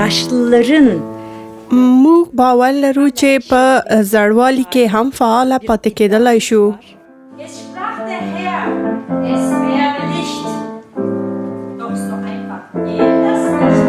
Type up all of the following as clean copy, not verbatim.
Yaşlıların موږ باور لرو چې په زړوالي کې هم فعاله پاتې کېدلای شو. Es sprach der Herr, es werde Licht. Doch so einfach geht das nicht.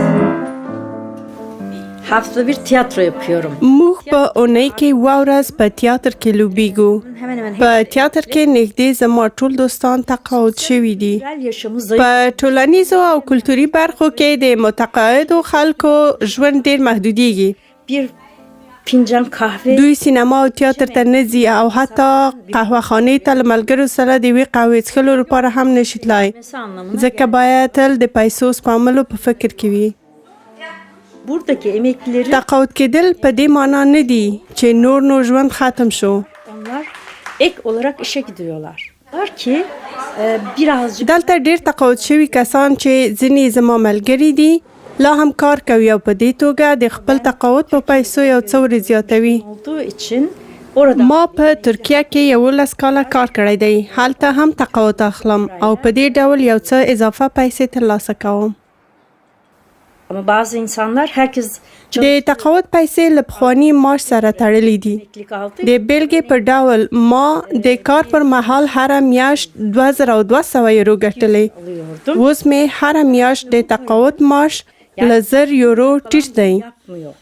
Haftada bir tiyatro yapıyorum. موږ په اونۍ کې یوه ورځ په تیاتر کې لوبیږو. Hemen hemen په تیاتر کې نږدې زما ټول دوستان تقاعد شوي دي. kültürel yaşamı zayıf په ټولنیزو او کلتوري برخو کې د متقاعدو خلکو ژوند ډېر محدودیږي. bir fincan kahve دوی سینما او تیاتر ته نه ځي او حتی قهوه خانې ته له ملګرو سره د یوې قهوې څښلو لپاره هم نشي تلای، yemesi anlamına ځکه باید تل د پیسو سپمولو په فکر کې وي. Buradaki emeklilerin تقاعد کېدل په دې معنا نه دي چې نور نو ژوند ختم شو. onlar ek olarak işe gidiyorlar. Var ki birazcık دلته ډېر تقاعد شوي کسان چې ځینې یې زما ملګري دي، لا هم کار کوي او په دې توګه د خپل تقاعد په پیسو یو څه ورزیاتوي. olduğu için orada ما په ترکیه کې 11 کاله کار کړی دی، هلته هم تقاعد اخلم او په دې ډول یو څه اضافه پیسې ترلاسه کوم. ama bazı insanlar herkes د تقاعد پیسې له پخواني معاش سره تړلې دي. emeklilik aldı. د بېلګې په ډول، ما د کار پر مهال هره میاشت 2200 یورو ګټلې. Alıyordum. اوس مې هره میاشت د تقاعد معاش له 1000 یورو ټیټ دی. Yapmıyor.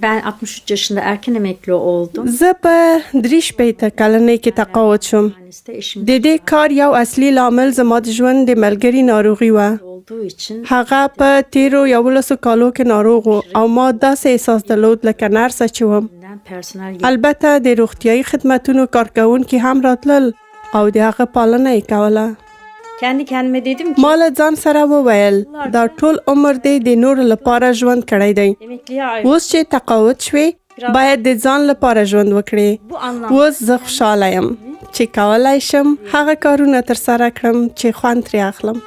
Ben 63 yaşında erken emekli oldum. زه په 63 کلنۍ کې تقاعد شوم. Tanesi de eşim د دې کار یو اصلي لامل زما د ژوند د ملګري ناروغي وه. olduğu için هغه په تېرو 11 کالو کې ناروغ و او ما داسې احساس درلود لکه نرسه چې وم. personel البته د روغتیايي خدمتونو کارکوونکي هم راتلل او د هغه پالنه یې کوله. Kendi kendime dedim ki ما له ځان سره وویل، دا ټول عمر دې د نورو لپاره ژوند کړی دی. Emekliye ayrıldım. اوس چې تقاعد شوې، باید د ځان لپاره ژوند وکړې. Bu anlamda اوس زه خوشحاله یم چې کولای شم هغه کارونه ترسره کړم چې خوند ترې اخلم.